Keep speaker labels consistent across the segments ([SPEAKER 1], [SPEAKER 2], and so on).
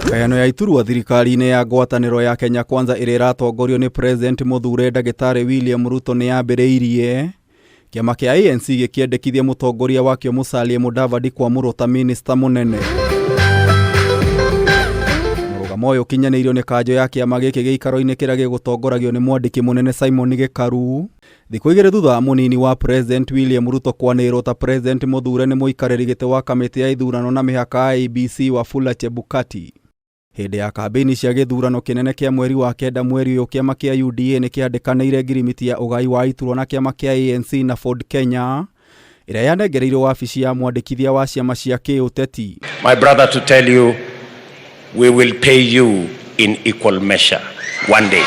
[SPEAKER 1] Ngayano ya iturwa thirikari-inĩ ya ngwatanĩro ya Kenya Kwanza ĩrĩa ĩratongorio nĩ President mũthure ndagĩtarĩ William Ruto nĩ yambĩrĩirie. Kĩama kĩa ANC gĩkĩendekithia mũtongoria wakĩo Musalia Mudavadi kwamũrwo ta minista mũnene. Mũrũgamo ũyũ ũkinyanĩirio nĩ kanjũ ya kĩama gĩkĩ gĩikaro-inĩ kĩrĩa gĩgũtongoragio nĩ mwandĩki mũnene Simon Gĩkaru. Thikũ igĩrĩ thutha wa mũnini wa President William Ruto kwanĩrĩrwo ta President mũthure nĩ mũikarĩri gĩtĩ wa kamĩtĩ ya ithurano na mĩhaka IEBC Wafula Chebukati. Hĩndĩ ya kambĩini cia gĩthurano kĩnene kĩa mweri wa kenda mweri ũyũ kĩama kĩa UDA nĩ kĩandĩkanĩire ngirimiti ya ũgai wa iturwa na kĩama kĩa ANC na Ford Kenya ĩrĩa yanengereirio wabici ya mwandĩkithia wa ciama cia kĩũteti.
[SPEAKER 2] My brother to tell you we will pay you in equal measure one day.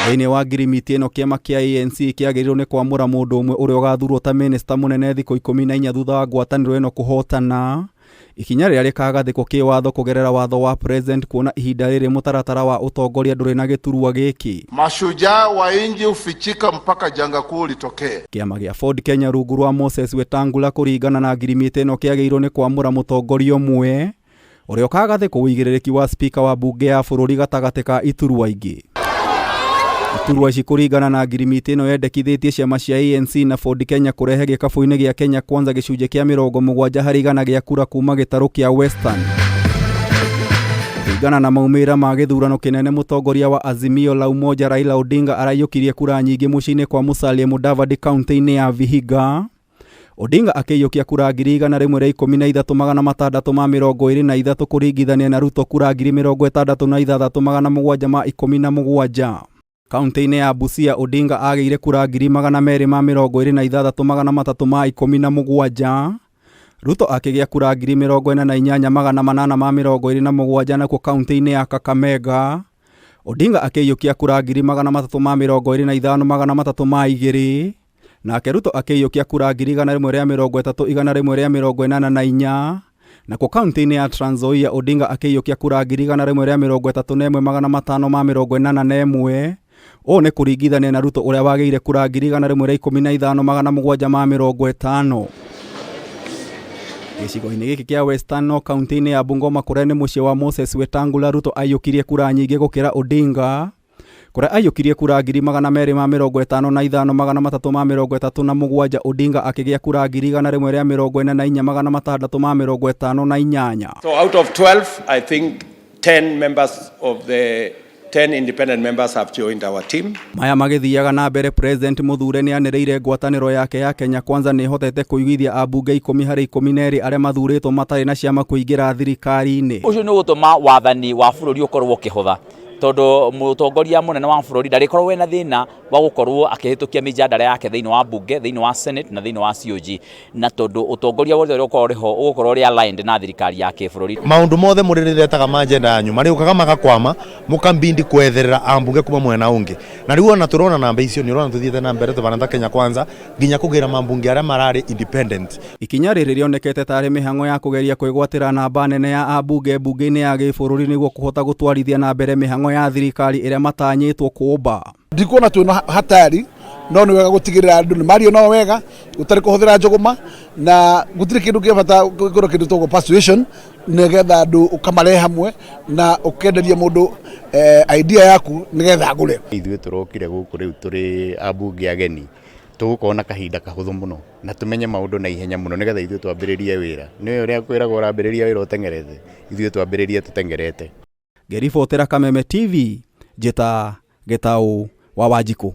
[SPEAKER 1] Thĩinĩ wa ngirimiti ĩno kĩama kĩa ANC kĩagĩrĩirwo nĩ kwamũra mũndũ ũmwe ũrĩa ũgathurwo ta mĩnĩsta mũnene thikũ 14 thutha wa ngwatanĩro ĩno kũhotana. Ikinya rĩrĩa rĩkagathĩkwo kĩwatho kũgerera watho wa President kuona ihinda rĩrĩ mũtaratara wa ũtongoria ndũrĩ na gĩturwa gĩkĩ.
[SPEAKER 3] Mashujaa wa inji hufichika mpaka janga kuu litokee.
[SPEAKER 1] Kĩama gĩa Ford Kenya rungu rwa Moses Wetangula kũringana na ngirimiti ĩno kĩagĩrĩirwo nĩ kwamũra mũtongoria ũmwe ũrĩa ũkagathĩkwo ũigĩrĩrĩki wa spika wa mbunge ya bũrũri gatagatĩ ka iturwa ingĩ. Iturwa ici kũringana na ngirimiti ĩno yendekithĩtie ciama cia ANC na Ford Kenya kũrehe gĩkabũ-inĩ gĩa Kenya Kwanza gĩcunjĩ kĩa 70% gĩa kura kuma gĩtarũ kĩa Western. Kũringana na maumĩrĩra ma gĩthurano kĩnene mũtongoria wa Azimio la Umoja Raila Odinga araiyũkirie kura nyingĩ mũciĩ-inĩ kwa Musalia Mudavadi kaunti-inĩ ya Vihiga. Odinga akĩiyũkia kura 113,623 kũringithania na Ruto kura 66,717. Kaunti-inĩ ya Busia Odinga agĩire kura 226,317. Ruto akĩgĩa kura 48,827 nakuo kaunti-inĩ ya Kakamega Odinga akĩiyũkia kura 325,302 nake Ruto akĩiyũkia kura 130,184 nakuo kaunti-inĩ ya Trans Nzoia Odinga akĩiyũkia kura 131,581 ũũ nĩ kũringithania na Ruto ũrĩa wagĩire kura 115,750. Gĩcigo-inĩ gĩkĩ kĩa Western no kaunti-inĩ ya Bungoma kũrĩa nĩ mũciĩ wa Moses Wetangula Ruto aiyũkirie kura nyingĩ gũkĩra Odinga kũrĩa aiyũkirie kura 255,337 Odinga akĩgĩa kura 144,658.
[SPEAKER 2] So out of 12, I think 10 members of the 10 independent members have joined our team.
[SPEAKER 1] Maya magĩthiaga na mbere President mũthure nĩ anĩrĩire ngwatanĩro yake ya Kenya Kwanza nĩ ĩhotete kũiguithia ambunge 10 harĩ 12 arĩa mathurĩtwo matarĩ na ciama kũingĩra thirikari-inĩ.
[SPEAKER 4] Ũcio nĩ ũgũtũma wathani wa bũrũri ũkorwo ũkĩhũtha tondũ mũtongoria mũnene wa bũrũri ndarĩkorwo ena thĩna wa gũkorwo akĩhĩtũkia mĩjadala yake thĩinĩ wa bunge, thĩinĩ wa Senate na thĩinĩ wa COG, na tondũ ũtongoria wothe ũrĩa ũkorwo ũrĩ ho ũgũkorwo ũrĩ aligned na thirikari ya kĩbũrũri.
[SPEAKER 5] Maundu mothe mũrĩrĩretaga ma agenda yanyu marĩũkaga magakwama mũkambindi kwetherera ambunge kuma mwena ũngĩ, na rĩu ona tũrona namba icio nĩ ũrona tũthiĩte na mbere tũbana Kenya Kwanza nginya kũgĩra mambunge arĩa mararĩ independent.
[SPEAKER 1] Ikinya rĩrĩ rĩonekete tarĩ mĩhang'o ya kũgeria kwĩgwatĩra namba nene ya ambunge mbunge-inĩ ya gĩbũrũri nĩguo kũhota gũtwarithia na mbere mĩhang'o ya thirikari ĩrĩa matanyĩtwo kũmba.
[SPEAKER 6] Ndikuona twĩna hatari, no nĩ wega gũtigĩrĩra andũ nĩ mario nao wega gũtarĩ kũhũthĩra njũgũma, na gũtirĩ kĩndũ kĩa bata gũkorwo kĩndũ tũgwo persuasion, nĩgetha andũ ũkamarehe hamwe na ũkenderia mũndũ idea yaku nĩgetha agũre.
[SPEAKER 7] Ithuĩ tũrokire gũkũ rĩu tũrĩ ambunge ageni, tũgũkorwo na kahinda kahũthũ mũno na tũmenye maũndũ na ihenya mũno nĩgetha ithuĩ twambĩrĩrie wĩra. Nĩ ũrĩa kwĩragwo ũrambĩrĩria wĩra ũteng'erete, ithuĩ twambĩrĩrie tũteng'erete.
[SPEAKER 1] Ngĩribotera Kameme TV, njĩta Gĩtaũ wa Wanjikũ.